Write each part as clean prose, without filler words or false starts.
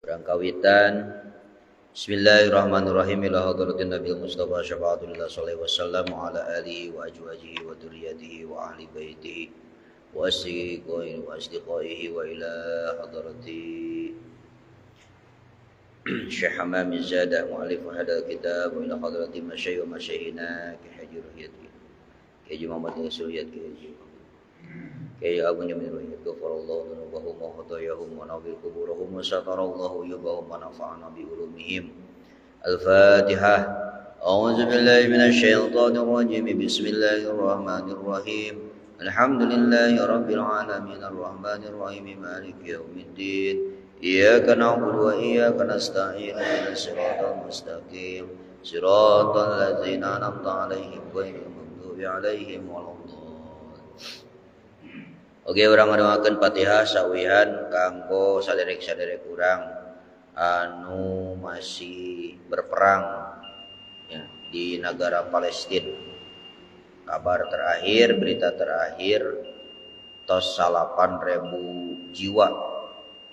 Urang kawitan. Bismillahirrahmanirrahim. Ila hadratin Nabi Mustafa syafa'atullah sallallahu alaihi wasallam wa ala alihi wa azwajihi wa dzurriyyatihi wa ahli baitihi wa asdiqaihi wa asdiqaihi wa ila hadrati Syekh Hamam Zadah mu'allif hadzal kitab wa ila hadrati masyayikh wa masyayikhina ki Haji Ruhiyat ki Haji Muhammad Ruhiyat ki Haji Kiai Abu Jamil Ruhiyat ghafarallahu dzunubahum wa khatayahum wa nawwir quburahum wa satarallahu uyubahum wa nafa'ana bi ulumihim. Al-Fatihah. A'udzu billahi minasyaitonir rajim. Bismillahirrahmanirrahim. Alhamdulillahi rabbil alamin arrahmanir rahim maliki yaumiddin. Iyyaka na'budu wa iyyaka nasta'in. Ihdinas siratal mustaqim. Siratal ladzina an'amta 'alaihim ghairil maghdubi 'alaihim waladdallin. Oke, urang ngadoakeun Fatihah sawihan kanggo saderek-saderek urang anu masih berperang ya, di negara Palestina. Kabar terakhir, berita terakhir tos 8.000 jiwa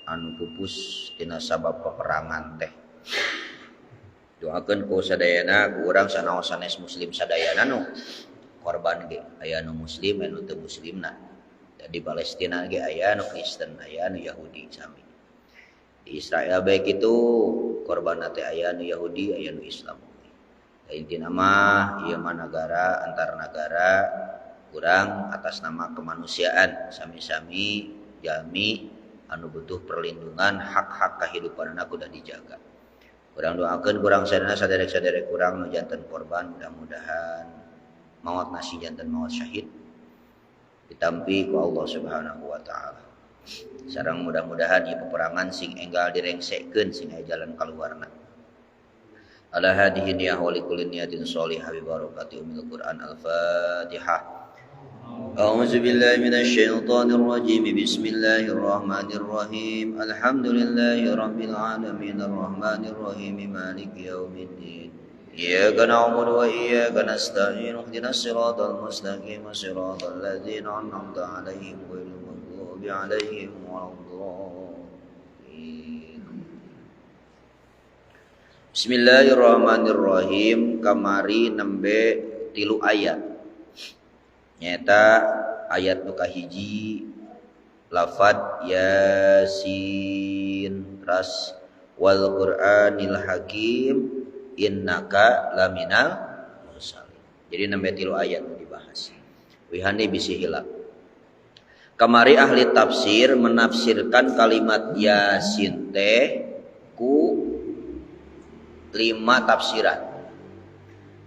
anu pupus tina sabab peperangan teh. Doakeun ku sadayana ku urang sanaos sanes muslim sadayana nu korban ge aya nu muslim anu teu muslimna. Di Palestina ge aya nu Kristen, aya nu Yahudi sami. Di Israel baik itu korban teh aya nu Yahudi, aya nu Islam. Intina mah ieu mah nagara antar nagara kurang atas nama kemanusiaan sami-sami jalmi anu butuh perlindungan hak-hak kahidupanna kudu dijaga. Urang doakeun kurang sadayana saderek-saderek kurang nu janten korban mudah-mudahan maot nasi janten maot syahid. Ditampi ku Allah Subhanahu wa taala. Sareng mudah-mudahan ieu peperangan sing enggal direngsekeun sing aya jalan kaluarna. Ala hadhihi niyah wa likulli niyatin sholihah bi barakati umil Quran. Al-Fatihah. A'udzu billahi minasyaitonir rajim. Bismillahirrahmanirrahim. Alhamdulillahi rabbil alamin arrahmanir rahim maliki yaumiddin. Iyyaka na'budu wa iyyaka nasta'in. Ihdinas siratal mustaqim siratal ladzina an'amta 'alaihim ghairil maghdubi 'alaihim waladdallin. Bismillahirrahmanirrahim. Kamari nembe 3 ayat. Nyaeta ayat nu kahiji lafad Yasin ras wal Qur'anil Hakim innaka laminal mursalin. Jadi nembe 3 ayat nu dibahas. Wihane bisi hilap. Kamari ahli tafsir menafsirkan kalimat Yasin teh ku 5 tafsiran.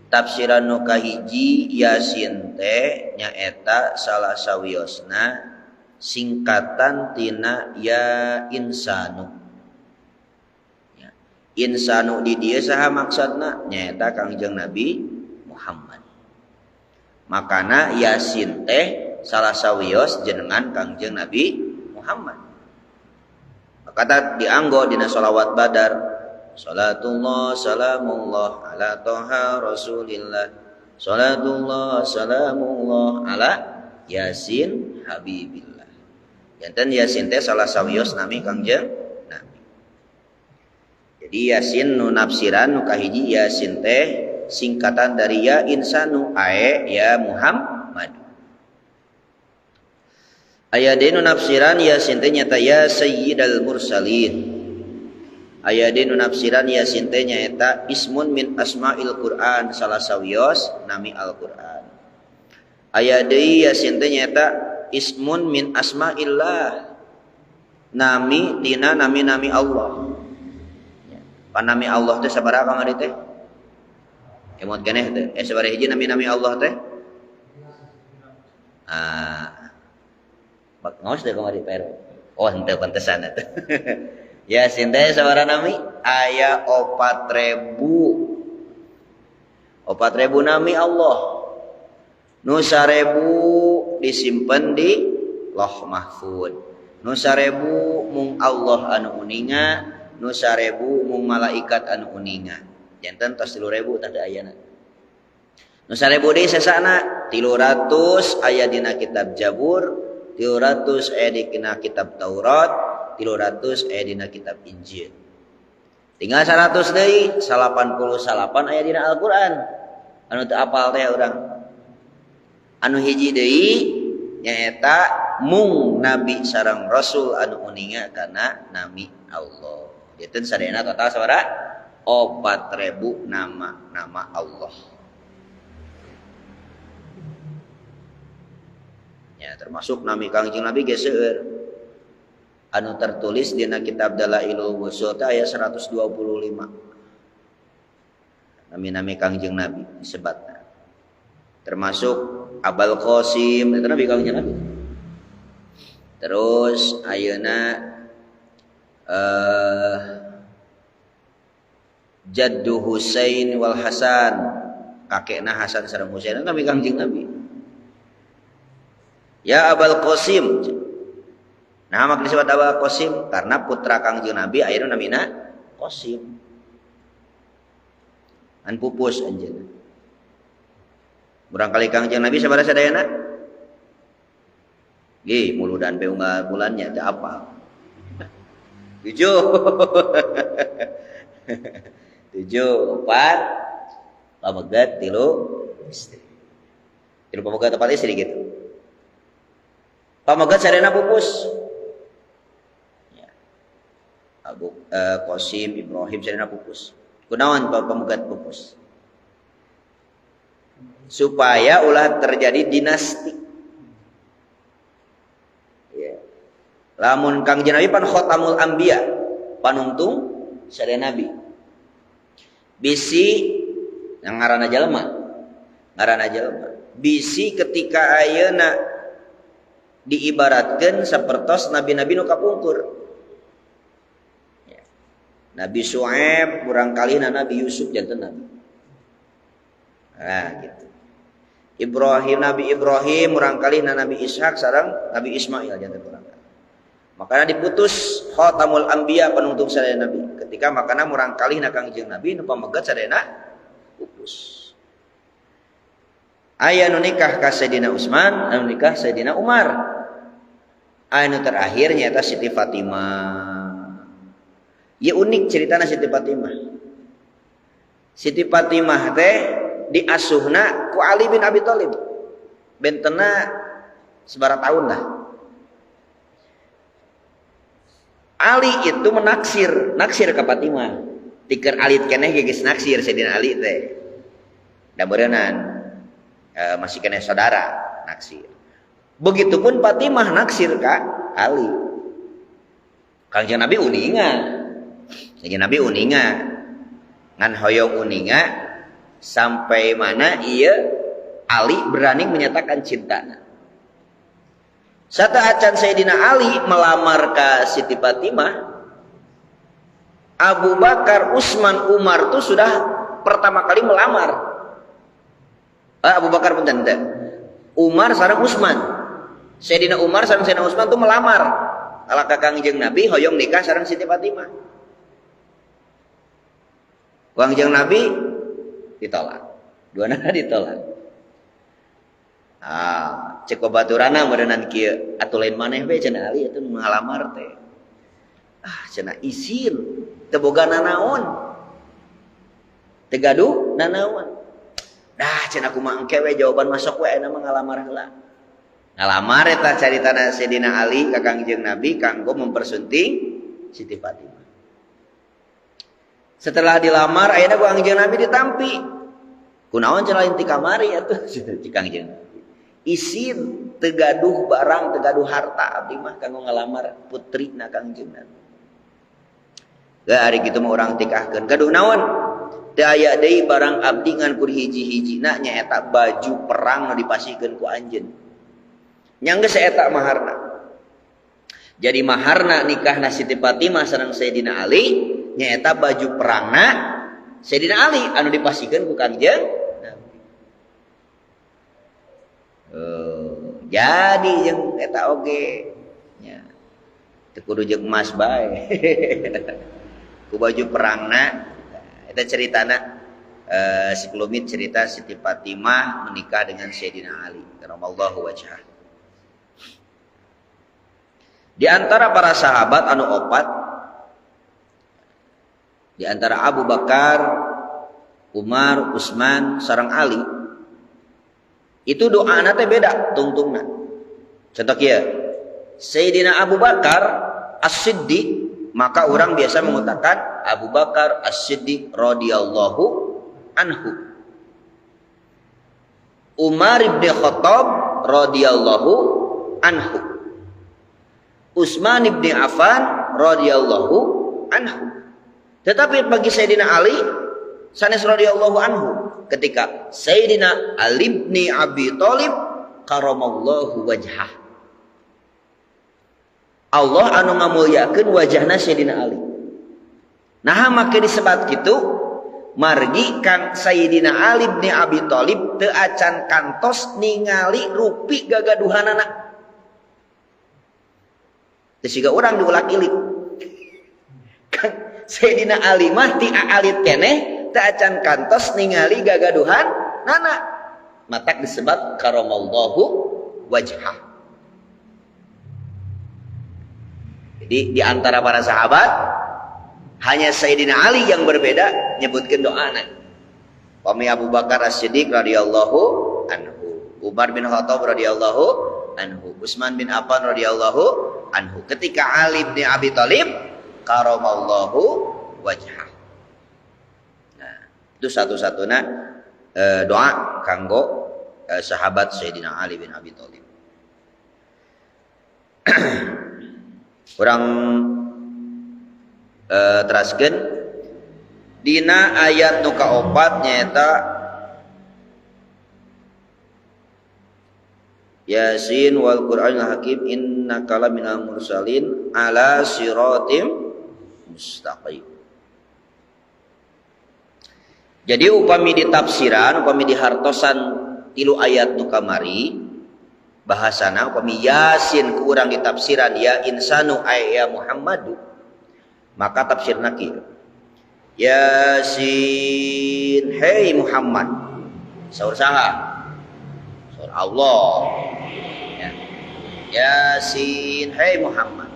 Tafsiran nu kahiji Yasin teh nyaeta salah sawiosna singkatan tina ya insanu. Insanu di dieu saha maksudna nyaeta Kangjeng Nabi Muhammad. Makana Yasin teh salah sawios jenengan Kangjeng Nabi Muhammad. Maka dianggo dina sholawat Badar. Salatullah salamullah ala toha Rasulillah. Salatullah salamullah ala Yasin Habibillah. Janten Yasin teh salah sawios nami Kangjeng. Jadi Yasin nu nafsiran nu kahiji Yasin teh singkatan dari ya insanu ae ya Muhammad. Aya deui nu nafsiran Yasin teh nyata ya sayyidal mursalin. Aya deui nu nafsiran Yasin teh nyaeta ismun min asmail Quran salah sawios nami Al-Quran. Aya deui Yasin teh nyaeta ismun min asmaillah nami tina nami-nami Allah. Nami Allah teh sabaraha kamari teh? Emot keneh teh. Sabaraha hiji nami-nami Allah teh? Ah. Bak ngaos teh kamari Pak RW. Oh, henteu pantesan atuh. Yasin teh sabaraha nami? Aya 4.000. 4.000 nami Allah. Nu 1.000 disimpen di Lauh Mahfud. Nu 1.000 mung Allah anu uninga. Nu 1.000 mung malaikat anu uninga. Janten tos 3.000 tah teu ayana. Nu 1.000 deui sesana 300 aya dina kitab Jabur, 300 aya dina kitab Taurat, 300 aya dina kitab Injil. Tinggal 100 deui, 89 aya dina Al-Qur'an. Anu teu apal teh urang. Anu hiji deui nyaeta mung nabi sareng rasul anu uninga kana nami Allah. Janten sadayana total sabaraha? 4000 nama-nama Allah. Ya, termasuk nami Kangjeng Nabi ge seueur. Anu tertulis dina kitab Dalailul Wusul teh aya 125. Nami-nami Kangjeng Nabi disebatna. Termasuk Abul Qasim itu nabi Kangjeng Nabi. Terus ayeuna Jaddu Husain wal Hasan, kakekna Hasan sareng Husain nabi Kangjeng Nabi. Ya Abul Qasim. Nah, mak disebut Abul Qasim karena putra Kangjeng Nabi ayeuna namina Qasim. An pupus anjeunna. Barangkali Kangjeng Nabi sabaraha sadayana? Gih, muludan be unggal bulannya teu apal. 7. 7, 4 pamegat 3 istri. 3 pamegat 4 istri gitu. Pamegat sadayana pupus. Ya. Abu Qasim, Ibrahim sadayana pupus. Kunaon pamegat pupus? Supaya ulah terjadi dinasti. Ya. Lamun Kangjeng Nabi pan khotamul anbiya, panungtung sadaya nabi. Bisi yang ngaranna jelema, ngaranna jelema. Bisi ketika ayeuna diibaratkeun sapertos nabi-nabi nu kapungkur. Ya. Nabi Syuaib murangkalihna Nabi Yusuf janten nabi. Nah, gitu. Ibrahim, Nabi Ibrahim murangkalihna Nabi Ishak sareng Nabi Ismail janten murangkalih. Makanya diputus khatamul anbiya panungtung sadaya nabi. Ketika makana murangkalihna Kangjeng Nabi nu pamegat sadayana pupus. Aya nu nikah ka Sayyidina Utsman, anu nikah Sayyidina Umar. Aya nu terakhir nyaeta Siti Fatimah. Ieu unik ceritana Siti Fatimah. Siti Fatimah teh diasuhna ku Ali bin Abi Thalib. Bentena sabaraha tahun lah. Ali itu menaksir, naksir ke Fatimah. Tiker alit keneh geus naksir Sayyidina Ali teh. Da beureunan masih keneh saudara naksir. Begitupun Fatimah naksir ka Ali. Kangjeng Nabi uninga. Kangjeng Nabi uninga. Ngan hoyong uninga sampai mana ieu Ali berani menyatakan cintana. Sata acan Sayyidina Ali melamar ke Siti Fatimah, Abu Bakar, Utsman, Umar tuh sudah pertama kali melamar. Abu Bakar pun tanda. Umar sareng Utsman. Sayyidina Umar sareng Sayyidina Utsman tuh melamar. Ala ka Kangjeng Nabi hoyong nikah sareng Siti Fatimah. Kangjeng Nabi ditolak. Duanana ditolak. Ah, cek babaturana meureunnan kieu atuh lain maneh we cenah Ali atuh nu ngalamar teh. Ah, cenah isin teu boga nanaon. Teu gaduh nanaon. Dah cenah kumaha engke we jawaban masuk we ayeuna mah ngalamar heula. Ngalamar eta caritana Sayyidina Ali ka Kangjeng Nabi kanggo mempersunting Siti Fatimah. Setelah dilamar ayeuna ku Kangjeng Nabi ditampi. Kunaon cenah lain ti kamari atuh ti Kangjeng Nabi. Isin teu gaduh barang, teu gaduh harta abdi mah kanggo ngalamar putrina Kangjeng Nabi. Ge ari kitu mah urang tikahkeun. Gaduh naon? Teu aya deui barang abdi ngan kur hiji-hijina nyaeta baju perang nu dipasihkeun ku anjeun. Nya geus saeta maharna. Jadi maharna nikahna Siti Fatimah sareng Sayyidina Ali nyaeta baju perangna Sayyidina Ali anu dipasihkeun ku Kangjeng Nabi. Jadi jeung eta oge nya teu kudu jeung emas bae. Ku baju perangna eta ceritana sekelumit cerita Siti Fatimah menikah dengan Sayyidina Ali karamallahu wajhah. Di antara para sahabat anu opat Di antara Abu Bakar, Umar, Utsman sareng Ali itu doana teh beda tungtungna. Contoh kieu, Sayyidina Abu Bakar As-Siddiq, maka orang biasa mengatakan Abu Bakar As-Siddiq radhiyallahu anhu. Umar bin Khattab radhiyallahu anhu. Utsman bin Affan radhiyallahu anhu. Tetapi bagi Sayyidina Ali sanes radhiyallahu anhu, ketika Sayyidina Ali bin Abi Thalib karamallahu wajhah. Allah anu ngamulyakeun wajahna Sayyidina Ali. Nah make disebat kitu margi Kang Sayyidina Ali bin Abi Thalib teu acan kantos ningali rupi gagaduhanana. Teu siga urang diulak-ilik. Kang Sayyidina Ali mah ti alit keneh teu acan kantos ningali gagaduhanana. Matak disebat karamallahu wajhah. Jadi di antara para sahabat hanya Sayyidina Ali yang berbeda nyebutkan doana. Pami Abu Bakar As-Siddiq radhiyallahu anhu, Umar bin Khattab radhiyallahu anhu, Utsman bin Affan radhiyallahu anhu. Ketika Ali bin Abi Thalib karamallahu wajhah. Nah, itu satu-satunya doa kanggo sahabat Sayyidina Ali bin Abi Thalib. Urang teraskeun dina ayat nu kaopat nyaeta Yasin wal Qur'anil Hakim innaka laminal mursalin ala siratim mustaqim. Jadi upami ditafsiran, upami dihartosan tilu ayat nu kamari bahasana upami Yasin ku urang ditafsiran ya insanu ay ya Muhammadu, maka tafsirna kieu. Yasin, hey Muhammad. Saur saha? Saur Allah. Ya. Yasin, hey Muhammad.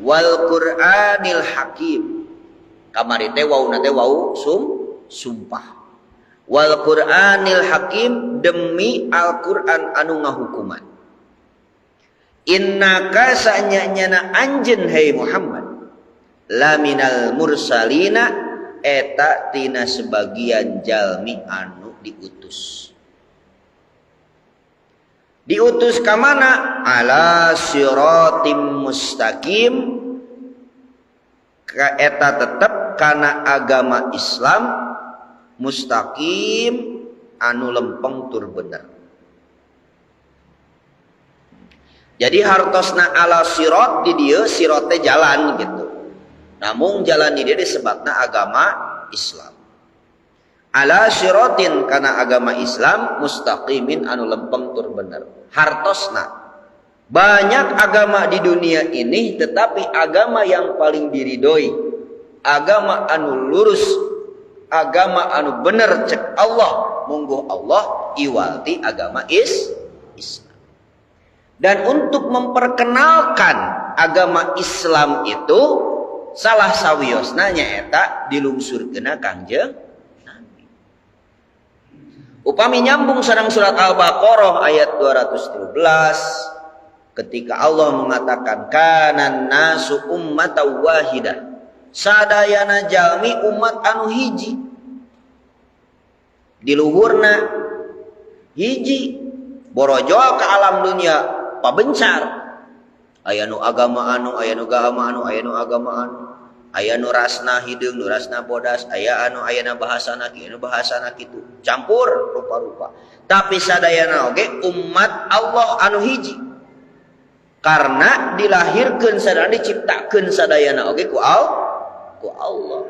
Wal Qur'anil Hakim. Kamari teh wauna teh wau sumpah. Wal Qur'anil Hakim, demi Al-Qur'an anu ngahukuman. Innaka sanyanyana anjeun hey Muhammad laminal mursalina eta tina sebagian jalmi anu diutus. Diutus ka mana? Ala siratim mustaqim, ka eta tetep kana agama Islam mustaqim anu lempeng tur bener. Jadi hartosna ala sirat di dieu sirat teh jalan gitu. Namun jalan di dieu disebutna agama Islam. Ala siratin kana agama Islam mustaqimin anu lempeng tur bener. Hartosna banyak agama di dunia ini, tetapi agama yang paling diridhoi, agama anu lurus, agama anu bener cek Allah, mungguh Allah iwalti agama Islam. Dan untuk memperkenalkan agama Islam itu salah sawiosna nyaeta dilungsurkeuna Kangjeng Nabi. Upami nyambung sareng surat Al-Baqarah ayat 213 ketika Allah mengatakan kanan nasu ummatan wahidah, sadayana jalmi umat anu hiji, di luhurna hiji, borojol ke alam dunia pabencar, aya nu agama anu, aya nu agama anu, aya nu agama anu, aya nu rasna hideung, nu rasna bodas, aya anu ayana bahasana kieu, nu bahasana kitu, campur rupa-rupa. Tapi sadayana oge umat Allah anu hiji, karena dilahirkeun sadayana, diciptakeun sadayana oge ku Allah.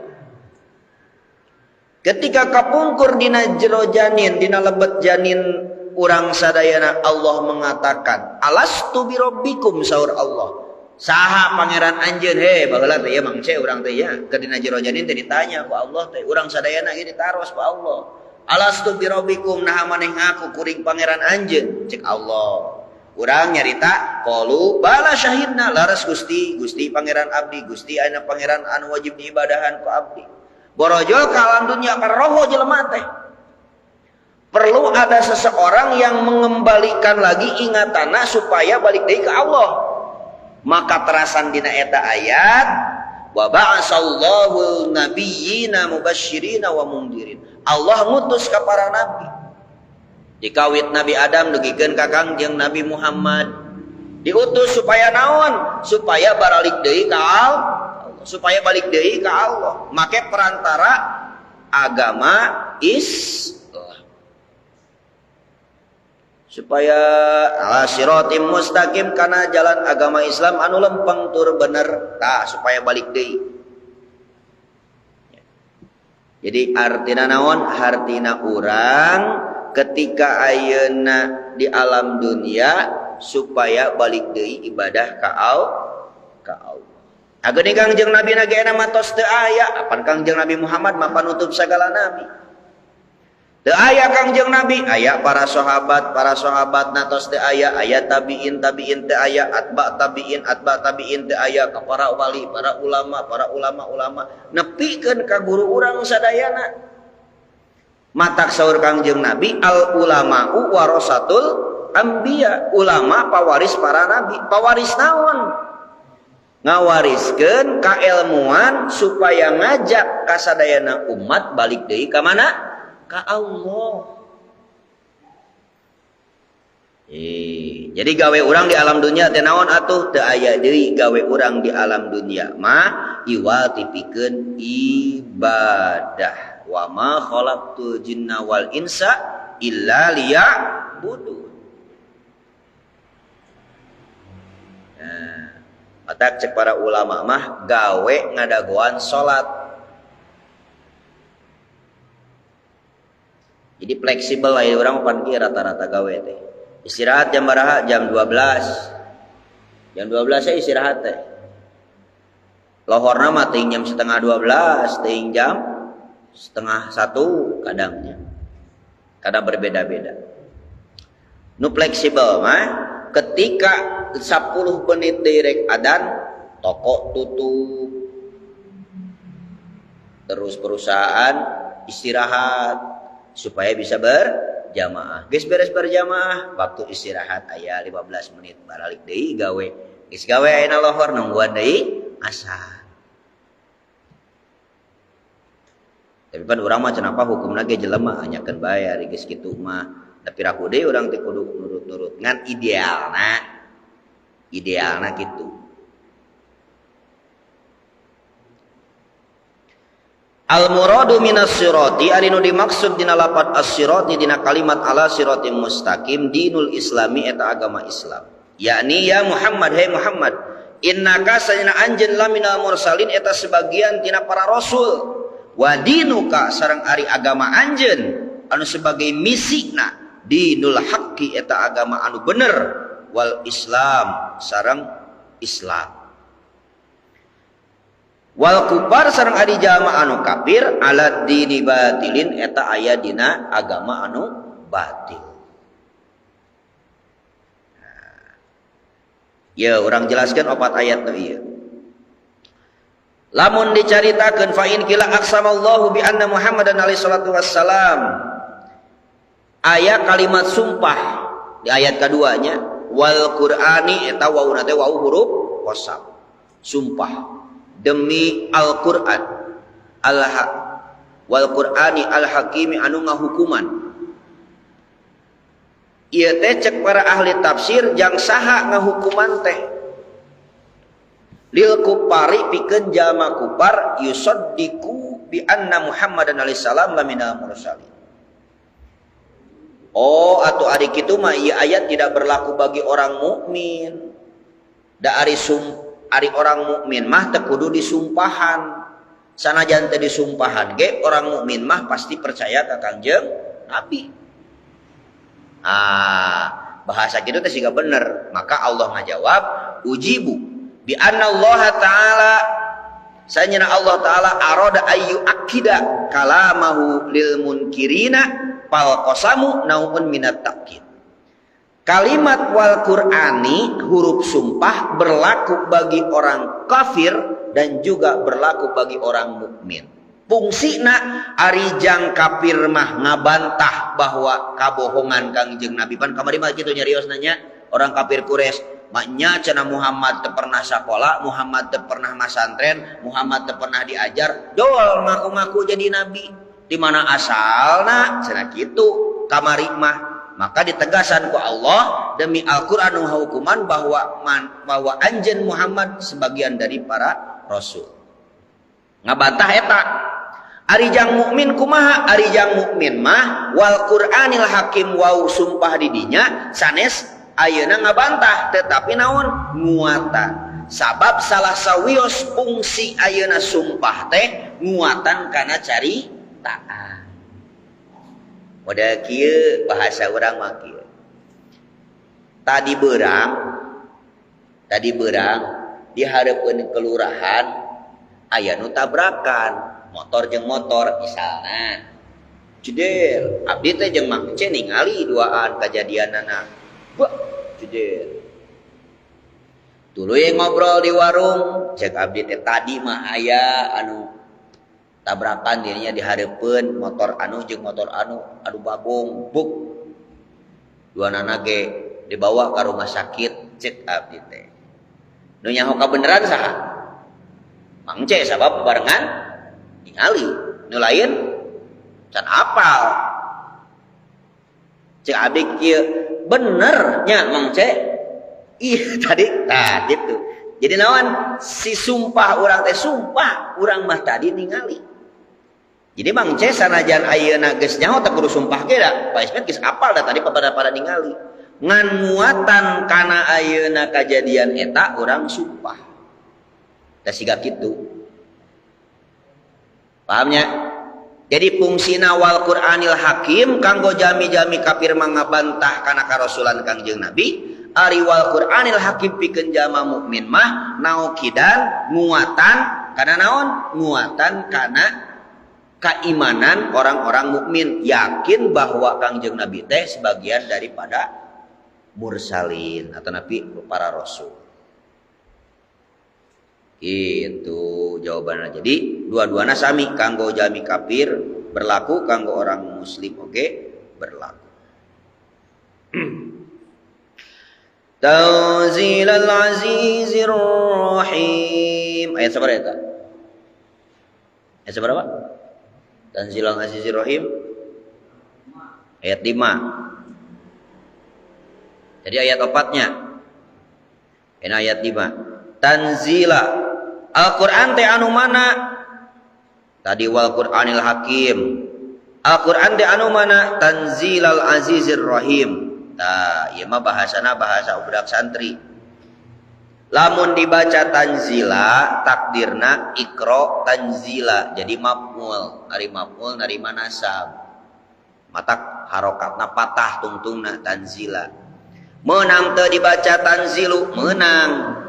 Ketika kapungkur dina jero janin, dina lebet janin urang sadayana, Allah mengatakan alastu birabbikum, saur Allah. Saha pangeran anjeun? He baheula teh ya mangce urang teh ya, ke dina jero janin teh ditanya ku Allah teh, urang sadayana ieu ditaros ku Allah. Alastu birabbikum, naha maneh ngaku kuring pangeran anjeun? Cek Allah. Urang nyarita qalu bala syahidna laras Gusti, Gusti pangeran abdi, Gusti ayeuna pangeran anu wajib diibadahan ku abdi. Borojol ka alam dunia karoho jelema teh. Perlu ada seseorang yang mengembalikan lagi ingatana supaya balik deui ka Allah. Maka terasan dina eta ayat wa ba'asallahu nabiyyina mubasysyirina wa mundzirin. Allah ngutus ka para nabi. Dikawit Nabi Adam dugikeun ka Kangjeng Nabi Muhammad. Diutus supaya naon? Supaya baralik deui ka Allah, supaya balik deui ka Allah. Make perantara agama Islam. Supaya ala siratim mustaqim kana jalan agama Islam anu lempeng tur bener, tah supaya balik deui. Jadi artina naon? Hartina urang ketika ayeuna di alam dunia supaya balik deui ibadah ka Allah. Ageuni Kangjeng Nabi na ge mah tos teu aya, apan Kangjeng Nabi Muhammad mah panutup sagala nabi. Teu aya Kangjeng Nabi, aya para sahabat na tos teu aya, aya tabiin, tabiin teu aya, atba tabiin, atba tabiin teu aya, ka para wali, para ulama, para ulama-ulama nepikeun ka guru urang sadayana. Matak saur Kangjeng Nabi al ulama'u warasatul anbiya, ulama pawaris para nabi. Pawaris naon? Ngawariskeun kailmuan supaya ngajak kasadayana umat balik deui ka mana? Ka Allah. Jadi gawe urang di alam dunia teh naon atuh? Teu aya deui gawe urang di alam dunia mah iwal tipikeun ibadah. Wa ma khalaqtul jinna wal insa illa liya'budun. Nah, matak cek para ulama mah gawe ngadagoan salat. Jadi fleksibel lah urang pan kieu rata-rata gawe teh. Istirahat jam baraha? Jam 12. Jam 12 saya istirahat teh. Lohorna mah teuing jam 11:30, teuing jam 12:30 kadangnya. Kadang berbeda-beda. Nu fleksibel mah ketika 10 menit direk adan, toko tutup. Terus perusahaan istirahat supaya bisa berjamaah. Geus beres berjamaah, waktu istirahat aya 15 menit balik deui gawe. Geus gawe ayeuna lohor nungguan deui asar. Tapi pan urang mah cenah hukumna ge jelema anyakeun bae ari geus kitu mah. Tapi raku deui urang teh kudu nurut-nurut ngan idealna. Idealna kitu. Al muradu minas sirati ari nu dimaksud dina lapat as-sirati dina kalimat ala siratim mustaqim dinul islami eta agama Islam. Yakni ya Muhammad, hey Muhammad, innaka sajana anjeun laminal mursalin eta sebagian tina para rasul. Wa dinuka sareng ari agama anjeun anu sebagai misina dinul haqqi eta agama anu bener wal Islam sareng Islam. Wal kufar sareng ari jalma anu kafir ala dini batilin eta aya dina agama anu batil. Nah, ya urang jelaskeun opat ayat nu ieu. Lamun dicaritakeun fa in kila aqsamallahu bi anna Muhammadan alaihi salatu wassalam, aya kalimat sumpah di ayat keduanya wal Qur'ani eta wauna teh wau huruf qasam, sumpah demi Al-Qur'an al wal Qur'ani al-Hakimi anu ngahukuman. Ieu teh cek para ahli tafsir jang saha ngahukuman teh lil kupari pikeun jalma kupar yusaddiqu bi anna Muhammadan alaihi salam laminal mursalin. Oh, atau ari kitu mah ieu ayat tidak berlaku bagi orang mukmin. Da ari ari orang mukmin mah teu kudu disumpahan. Sanajan teu disumpahan ge orang mukmin mah pasti percaya ka Kangjeng Nabi. Ah, bahasa kitu teh siga bener. Maka Allah ngajawab ujibu bi anna Allah ta'ala sanyana Allah ta'ala arada ayu akida kalamahu lil munkirina fal qasamu naun minat takkid. Kalimat wal Qur'ani huruf sumpah berlaku bagi orang kafir dan juga berlaku bagi orang mukmin. Fungsina ari jang kafir mah ngabantah bahwa kabohongan Kangjeng Nabi pan kamari mah kitu nyarios nanya orang kafir Quraisy maknya cenah Muhammad teu pernah sakola, Muhammad teu pernah masantren, Muhammad teu pernah diajar, dol ngaku-ngaku jadi nabi. Di mana asalna cenah kitu kamari mah. Maka ditegasan ku Allah demi Al-Qur'an hukuman bahwa bahwa anjeun Muhammad sebagian dari para rasul. Ngabantah eta. Ari jang mukmin kumaha? Ari jang mukmin mah wal Qur'anil Hakim wau sumpah di dinya sanes ayeuna ngabantah tetapi naon nguatan. Sabab salah sawios fungsi ayeuna sumpah teh nguatan kana caritaan. Model kieu bahasa urang mah kieu. Tadi beurang di hareupeun kelurahan aya nu tabrakan motor jeung motor misalna. Jeder, abdi teh jeung Mang C ningali duaan kajadianana. Bah, jeder. Tuluy ngobrol di warung, cek abdi teh tadi mah aya anu tabrakan dirinya di hareupeun motor anu jeung motor anu adu bagong buk. Dua nana ge dibawa ka rumah sakit cek abdi teh. Nu nyaho kabeneran saha? Mang C sabab barengan ningali, nu lain can apal. Cek abdi kieu bener nya Mang C. Ih tadi tah gitu. Jadi naon si sumpah urang teh sumpah urang mah tadi ningali. Jadi Mang C sanajan ayeuna geus nyaho teh kudu sumpah ge da. Pak Ismet geus apal da tadi pada ningali. Ngan muatan kana ayeuna kajadian eta urang sumpah. Tah siga kitu. Pahamnya? Jadi fungsina wal Qur'anil Hakim kanggo jami-jami kafir mangabantah kana karasulan Kangjeng Nabi. Ari wal Qur'anil Hakim pikeun jama mukmin mah naukidan nguatan kana naon? Nguatan kana keimanan orang-orang mukmin, yakin bahwa Kangjeng Nabi teh sebagian daripada mursalin atau nabi para rasul. Itu jawabannya. Jadi dua-duana sami kanggo jami kafir berlaku, kanggo orang muslim oke berlaku. Tanzilal Azizir Rahim. Ayat sabaraha eta? Ayat sabaraha? Tanzilal Azizir Rahim ayat 5. Jadi ayat 4-nya. Ini ayat 5. Tanzila Al-Qur'an teh anu mana? Tadi wal Qur'anil Hakim. Al-Qur'an teh anu mana? Tanzilal Azizir Rahim. Tah, ieu mah bahasana bahasa budak santri. Lamun dibaca tanzila takdirna ikro tanzila jadi maf'ul, ari maf'ul narima nasab. Matak harokatna patah tungtungna tanzila. Meunang teu dibaca tanzilu, meunang.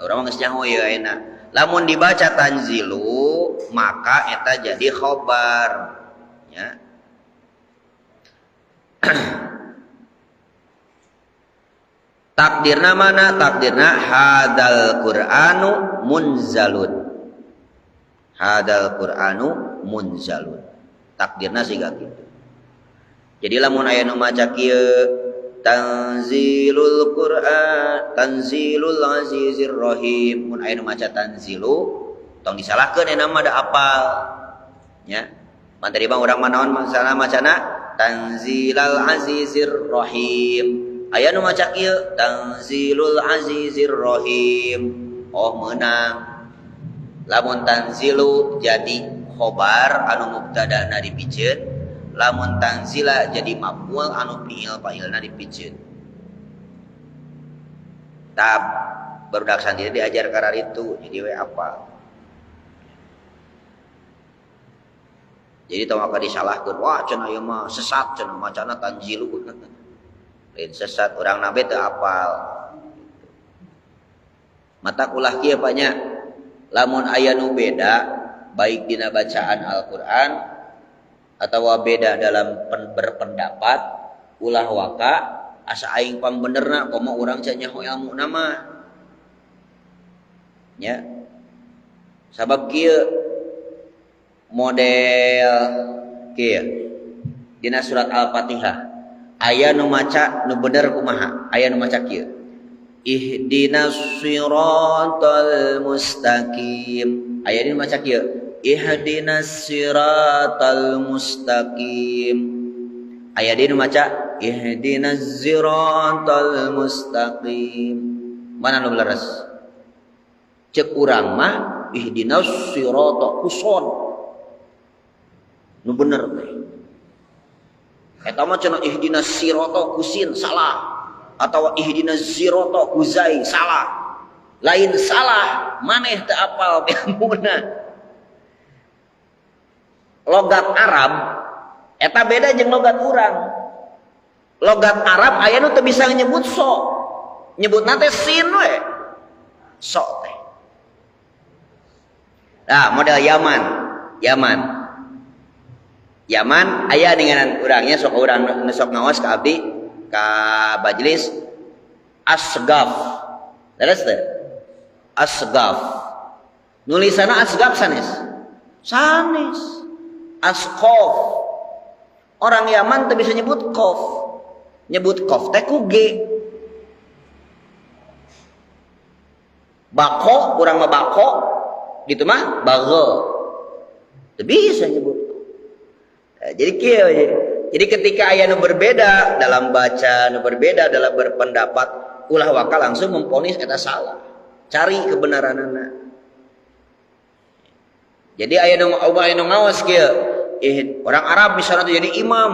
Urang mah geus nyaho ieu ayeuna. Lamun dibaca tanzilu maka eta jadi khobar ya. Takdirna mana? Takdirna hadal Qur'anu munzalun. Hadal Qur'anu munzalun. Takdirna siga kitu. Jadi lamun aya nu maca kieu Tanzilul Qur'an, Tanzilul Azizir Rahim. Mun aya nu maca tanzilu tong disalahkeun eta mah da apal. Nya. Man tadi bang urang mah naon maksana macana Tanzilal Azizir Rahim. Aya nu maca kieu Tanzilul Azizir Rahim. Oh meunang. Lamun tanzilu jadi khobar anu mubtadana dipiceun, lamun tanzila jadi maf'ul anu fi'il fa'ilna dipiceun. Tab barudak santri diajar karar itu jadi we apal. Jadi tong maka disalahkeun, wah cenah ieu mah sesat cenah macana tanzilu. Lain sesat urang nabe teu apal. Mata ulah kieu banyak lamun aya nu beda baik dina bacaan Al-Qur'an atau beda dalam berpendapat, Ulah waka asa aing pangbenerna komo urang can nyaho ilmuna mah. Nya. Sabab kieu model kieu dina surat Al-Fatihah aya nu maca nu bener kumaha? Aya nu maca kieu. Ihdinas siratal mustaqim. Aya nu maca kieu. Ihdinas siratal mustaqim. Aya nu maca ihdinas siratal mustaqim. Mana nu leres? Cek urang mah ihdinas sirata kusod. Nu bener teh. Eta mah cenah ihdinas sirata kusin salah. Atau ihdinas sirata kuzai salah. Lain salah, maneh teu apal ilmuna. Logat Arab eta beda jeung logat urang. Logat Arab aya nu teu bisa nyebut so. Nyebutna teh sin we. So teh. Nah, model Yaman. Yaman. Yaman aya dengan urangnya sok urang nu sok ngawas ka abdi ka majelis Asgaf. Leres teh? Asgaf. Nulisanna Asgaf sanes. Sanes. Asqaf. Orang Yaman teu bisa nyebut kof. Nyebut kof teh ku G. Bako, urang mah bako, gitu mah bago. Teu bisa nyebut. Nah, jadi kieu. Jadi ketika aya nu berbeda dalam baca, nu berbeda dalam berpendapat, ulah waka langsung memponis eta salah. Cari kebenaranana. Jadi aya nu aya nu ngawas kieu. Orang Arab misalnya tuh jadi imam.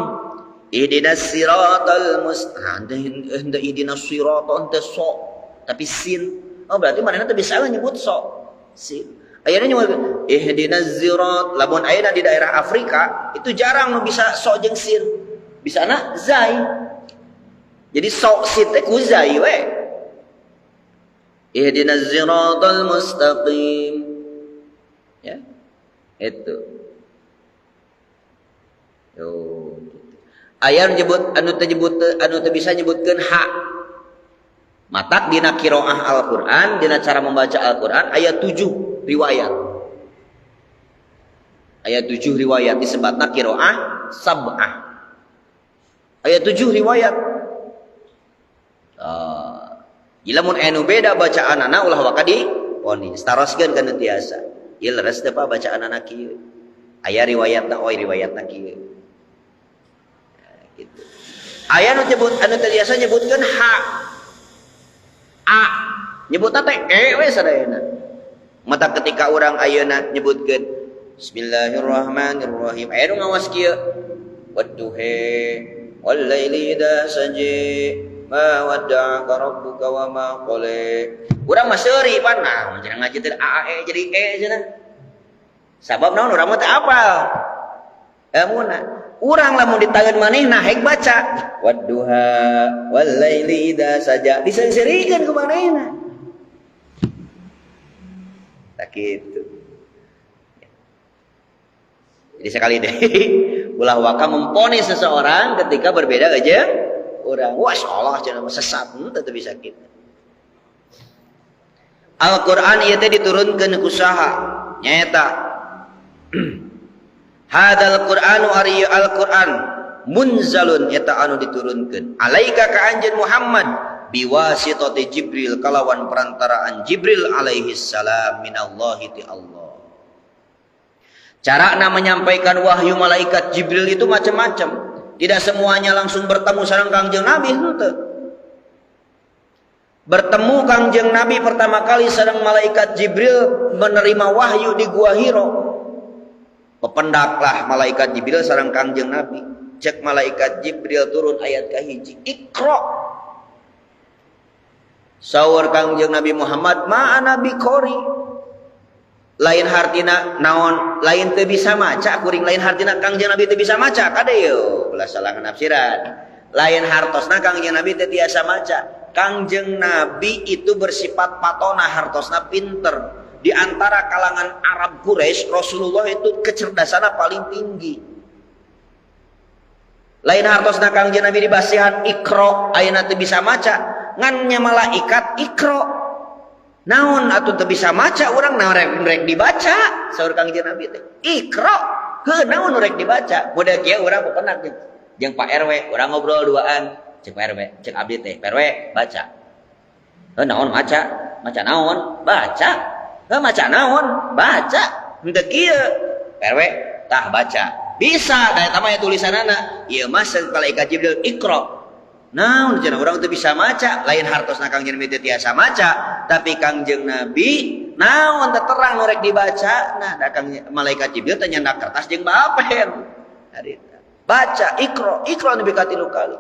Ihdinas siratal mustaqim. Ihdinas sirata henteu so, tapi sin. Oh berarti manehna teu bisa nyebut so. Sin. Ayeuna nyebut ihdinas sirat. Lamun ayeuna di daerah Afrika itu jarang nu bisa so jeung sin. Bisana zai. Jadi so sin teh ku zai we. Ihdinas siratal mustaqim. Ya. Itu. Yo, gitu. Aya nu nyebut anu teu nyebut anu teu bisa nyebutkeun ha. Matak dina qiraah Al-Qur'an, dina cara membaca Al-Qur'an aya 7 riwayat. Aya 7 riwayat disebutna qiraah sab'ah. Aya 7 riwayat. Lamun anu beda bacaanana ulah waka diponis. Taroskeun kana tiasa. Ieu leres teh Pak bacaanana kieu. Aya riwayatna oy riwayatna kieu. Nah, gitu. Aya nu nyebut anu teu biasa nyebutkeun ha. A nyebutna teh e we sadayana. Mata ketika urang ayeuna nyebutkeun Bismillahirrahmanirrahim. Aya nu ngawas kieu. Wadduha wal laili idza saji ma wadda'aka rabbuka wa ma qala. Urang mah seuri pan nah cenah ngaji teh a e jadi e cenah. Sabab naon urang mah teu apal. Emuna urang lamun ditaeun manehna hek baca wadduha wal laili idza saja diseungseurikeun ku manehna. Tak kitu. Jadi sekali deh ulah waka memponis seseorang ketika berbeda aja orang. Wah salah cenah sesat teu bisa kitu. Al-Qur'an ieu teh diturunkeun ku saha? Nyaeta Hadal Qur'anu ari Al-Qur'an munzalun eta anu diturunkeun alaika ka anjeun Muhammad biwasitati Jibril kalawan perantaraan Jibril alaihi salam minallahi ti Allah. Carana menyampaikan wahyu malaikat Jibril itu macam-macam. Tidak semuanya langsung bertemu sareng Kangjeng Nabi henteu. Bertemu Kangjeng Nabi pertama kali sareng malaikat Jibril menerima wahyu di Gua Hiro. Pependaklah malaikat Jibril sareng Kangjeng Nabi. Cek malaikat Jibril turun ayat kahiji, Iqra. Saur Kangjeng Nabi Muhammad, ma ana biqori. Lain hartina naon, lain teu bisa maca kuring, lain hartina Kangjeng Nabi teu bisa maca kade yo, belah salah nafsiran. Lain hartosna Kangjeng Nabi teu tiasa maca. Kangjeng Nabi itu bersifat patona, hartosna pinter. Di antara kalangan Arab Quraisy, Rasulullah itu kecerdasannya paling tinggi. Lain hartosna Kangjeng Nabi dibasihan Iqra ayeuna teu bisa maca, ngan nya malaikat Iqra. Naon atuh teu bisa maca urang naon rek dibaca saur Kangjeng Nabi teh. Iqra, heuh naon rek dibaca. Model kieu urang pernah jeung Pak RW, urang ngobrol duaan, cek Pak RW, cek abdi teh, Pak RW baca. Heuh naon maca? Maca naon? Baca. Heuh maca naon? Baca. Henteu kieu. Pak RW tah baca. Bisa, da eta mah tulisanana. Ieu mah malaikat Jibril Iqra. Naon cenah urang teu bisa maca, lain hartosna Kangjeng Nabi teu tiasa maca, tapi Kangjeng Nabi naon teu terang nu rek dibaca. Nah, da Kang malaikat Jibril teh nyandak kertas jeung bapen. Harita. Baca Iqra, Iqra nepi ka 3 kali.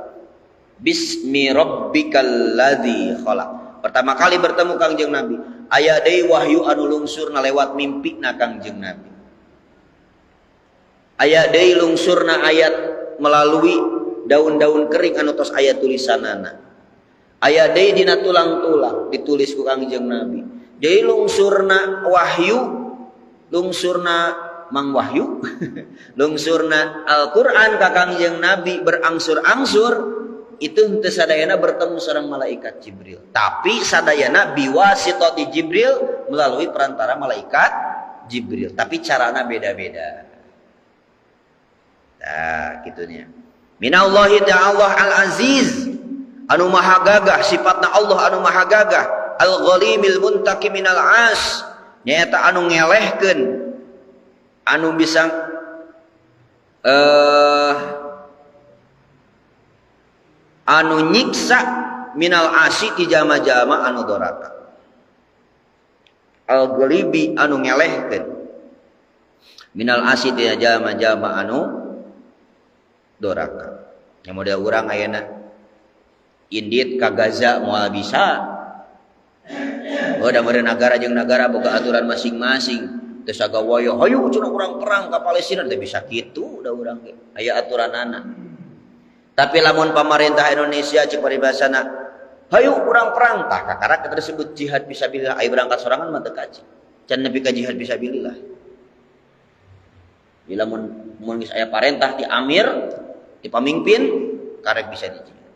Bismi rabbikal ladzi khalaq. Pertama kali bertemu Kangjeng Nabi, aya deui wahyu anu lungsurna lewat mimpina Kangjeng Nabi. Aya deui lungsurna ayat melalui daun-daun kering anu tos aya tulisanana. Aya deui dina tulang-tulang ditulis ku Kangjeng Nabi. Deui lungsurna wahyu, lungsurna Mang Wahyu, lungsurna Al-Qur'an ka Kangjeng Nabi berangsur-angsur itu henteu sadayana bertemu sareng malaikat Jibril. Tapi sadayana biwasitati Jibril melalui perantara malaikat Jibril. Tapi carana beda-beda. Nah, gitunya. Minallahi ta'ala al-aziz anu maha gagah, sifatna Allah anu maha gagah, al-ghalimil muntaqim minal as, nyaeta anu ngelehkeun, anu bisa anu nyiksa minal asi ti jama-jama anu doraka. Al-ghalibi anu ngelehkeun minal asi ti jama-jama anu doraka. Yang model urang ayeuna indit ka Gaza moal bisa. Oh, da meureun nagara jeung nagara boga aturan masing-masing. Teu sagawaya hayu cenah urang perang ka Palestina teu bisa kitu da urang ge. Aya aturanana. Tapi lamun pamarentah Indonesia cek paribasana hayu urang perang tah kakara kita disebut jihad fisabilillah, aya berangkat sorangan mah teu kaji. Can nepi ka jihad fisabilillah. Bila mun geus aya parentah ti amir, ti pamimpin, karek bisa dijihad.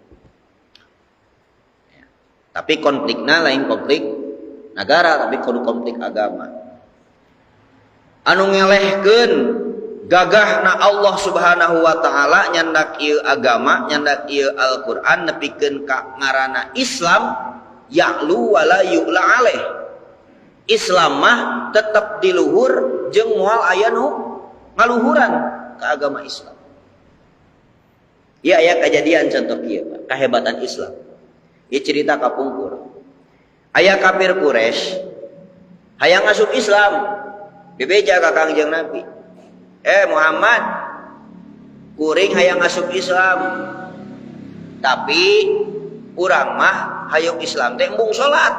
Ya. Tapi konflikna lain konflik negara, tapi kudu konflik agama. Anu ngelehkeun gagahna Allah Subhanahu wa taala nyandak ieu agama, nyandak ieu Al-Qur'an nepikeun ka ngaranna Islam ya'lu wala yu'la alaih. Islam mah tetep di luhur jeung moal aya nu ngaluhuran ke agama Islam. Ya, ya kejadian contoh kieu, Pak, kehebatan Islam. Ieu cerita kapungkur. Aya kafir Quraisy hayang asup Islam, bebeja ka Kangjeng Nabi. Muhammad, kuring hayang asup Islam. Tapi urang mah hayang Islam teh embung salat.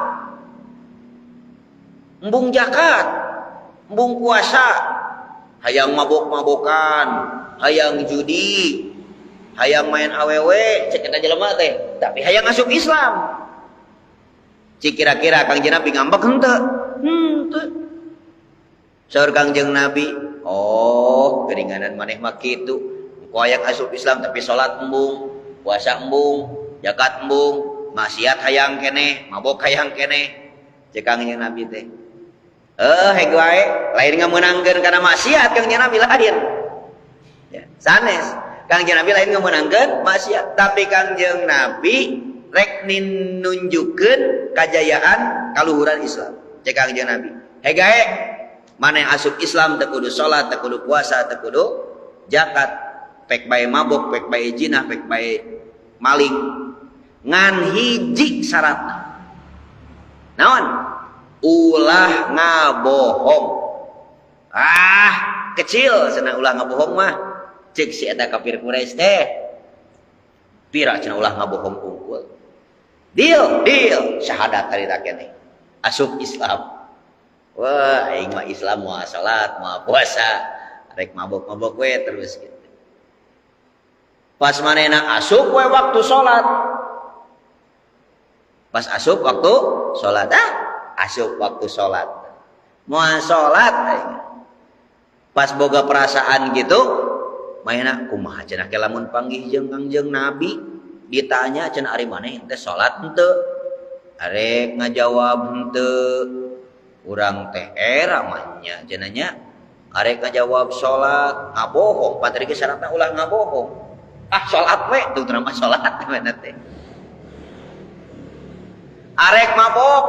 Embung zakat, embung puasa, hayang mabok-mabokan, hayang judi, hayang main awewe, cek eta jelema teh, tapi hayang asup Islam. Cik kira-kira Kangjeng Nabi ngambek henteu? Henteu. Saur Kangjeng Nabi, oh, keringanan maneh mah kitu. Engko hayang asup Islam tapi salat embung, puasa embung, zakat embung, maksiat hayang keneh, mabok hayang keneh. Cek Kangjeng Nabi teh. Heg wae, lain ngameunangkeun kana maksiat Kangjeng Nabi lain. Ya, sanes. Kangjeng Nabi lain ngameunangkeun maksiat, tapi Kangjeng Nabi rek nunjukkeun kajayaan kaluhuran Islam. Cek Kangjeng Nabi. Heg gae, maneh asup Islam teu kudu salat, teu kudu puasa, teu kudu zakat, pek bae mabok, pek bae jinah, pek bae maling. Ngan hiji syaratna. Naon? Ulah ngabohong. Ah, kecil cenah ulah ngabohong mah. Cek si eta kafir Quraisy teh. Pira cenah ulah ngabohong unggul. Deal, deal, syahadat harita keneh. Asup Islam. Wah, aing mah Islam moal salat, moal puasa, rek mabok-mabok we terus gitu. Pas manehna asup we waktu salat. Pas asup waktu salat, ah, asup waktu salat. Moal salat aing. Pas boga perasaan gitu, Manehna kumaha cenah ke lamun panggih jeung Kangjeng Nabi ditanya cenah ari maneh teh salat henteu? Arek ngajawab henteu. Urang teh era mah nya cenah nya. Arek ngajawab salat ngabohong, padahal ge syaratna ulah ngabohong. Ah salat we tuh mah salat manehna teh. Arek mabok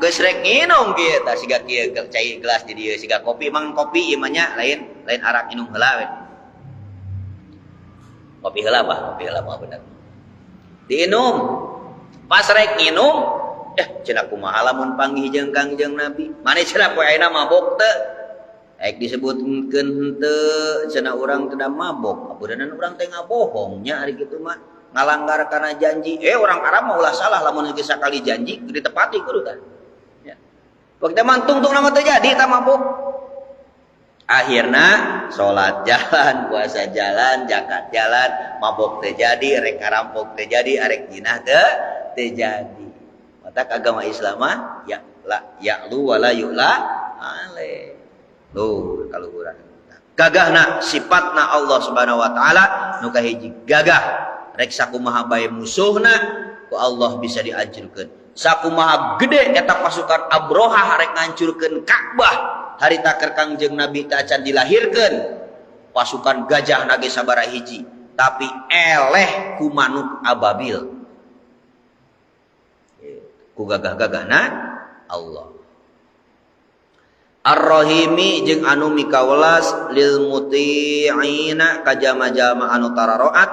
geus rek nginum kieu tah siga kieu cai gelas di dieu siga kopi mang kopi ieu mah nya lain lain arak minum heula we. Kopi heula bah, kopi heula mah bener. Diinum. Pas rek nginum, cenah kumaha lamun panggih jeung Kangjeng Nabi? Maneh cenah poe ayeuna mabok teu? Aek disebutkeun henteu cenah urang teh da mabok. Abudanan urang teh ngabohong nya ari kitu mah. Ngalanggar kana janji. Orang Arab mah ulah salah lamun geus sakali janji kudu ditepati kudu tah. Ya. Pok teh mah tungtung nama teu jadi tah mabok. Akhirna salat jalan, puasa jalan, zakat jalan, mabok teu jadi, rek ngarampok teu jadi, arek jinah teu jadi. Matak agama Islam mah ya la ya'lu wala yu'la alaih. Tuh kaluhuran. Gagahna sifatna Allah Subhanahu wa taala nu kahiji gagah. Rek sakumaha bae musuhna ku Allah bisa dihancurkeun. Sakumaha gede eta pasukan Abroha rek ngancurkeun Ka'bah. Harita keur Kangjeng Nabi teh acan dilahirkeun. Pasukan gajah nage sabaraha hiji, tapi eleh ku manuk ababil. Ku gagah-gagahna Allah. Ar-Rahimi jeung anu mikawelas lil muti'ina ka jama-jama anu tararoat.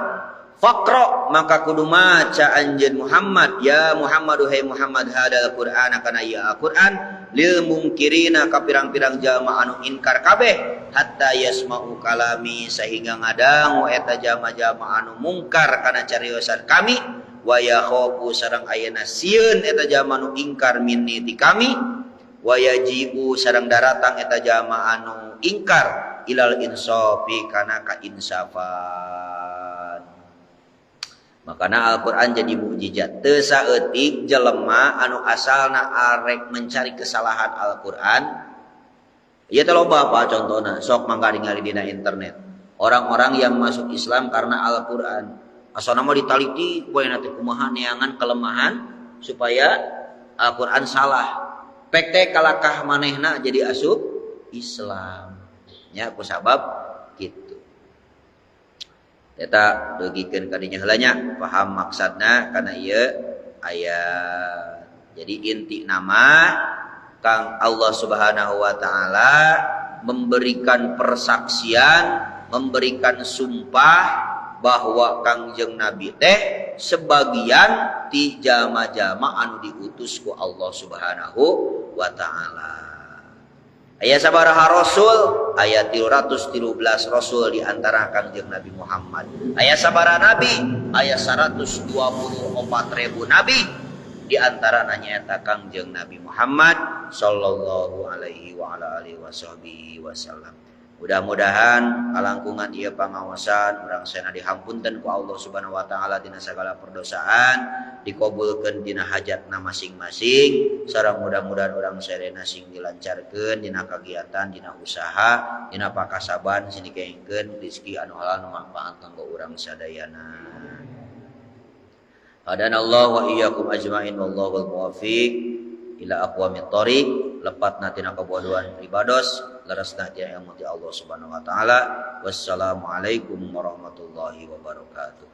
Faqra maka kudu maca anjeun Muhammad ya Muhammadu hai Muhammad hadal Qur'ana kana ieu Al-Qur'an lil mungkirina ka pirang-pirang jalma anu inkar kabeh hatta yasma'u kalami sehingga ngadangu eta jalma-jalma anu mungkar kana cariosan kami wa yakhafu sareng ayeuna sieun eta jalma anu ingkar minni ti kami wa yaji'u sareng daratang eta jalma anu ingkar ilal insafi kana kainsafan. Makana Al-Qur'an jadi mukjizat. Teu saeutik jelema anu asalna arek mencari kesalahan Al-Qur'an. Ieu teh loba apa contohna? Sok mangga ningali dina internet. Orang-orang yang masuk Islam karena Al-Qur'an. Asalna mah ditaliti we na teh kumaha neangan kelemahan supaya Al-Qur'an salah. Pek teh kalakah manehna jadi asup Islam. Nya ku sabab kitu. Eta dugikeun ka dinya heula nya, paham maksudna kana ieu ayat. Jadi inti nama Kang Allah Subhanahu wa taala memberikan persaksian, memberikan sumpah bahwa Kangjeng Nabi teh sebagian ti jalma-jalma anu diutus ku Allah Subhanahu wa taala. Aya sabaraha rasul, aya 313 rasul di antara Kangjeng Nabi Muhammad. Aya sabaraha nabi, aya 124.000 nabi di antara nyaeta Kangjeng Nabi Muhammad sallallahu alaihi wa ala alihi wasahbihi wasallam. Mudah-mudahan kalangkungan ieu pangawasan urang sadayana dihampunten ku Allah Subhanahu wa taala dina sagala perdosaan, dikabulkeun dina hajatna masing-masing, sareng mudah-mudahan urang sadayana sing dilancarkeun dina kagiatan, dina usaha, dina pakasaban sing dikengkeun rezeki anu halal nu manfaat kanggo urang sadayana. Hadanallahu wa iyyakum ajmain wallahu muwaffiq ila aqwamit thoriq. Lepatna tina kabodohan pribados, leresna tina ilmu ti Allah Subhanahu wa taala. Wassalamualaikum warahmatullahi wabarakatuh.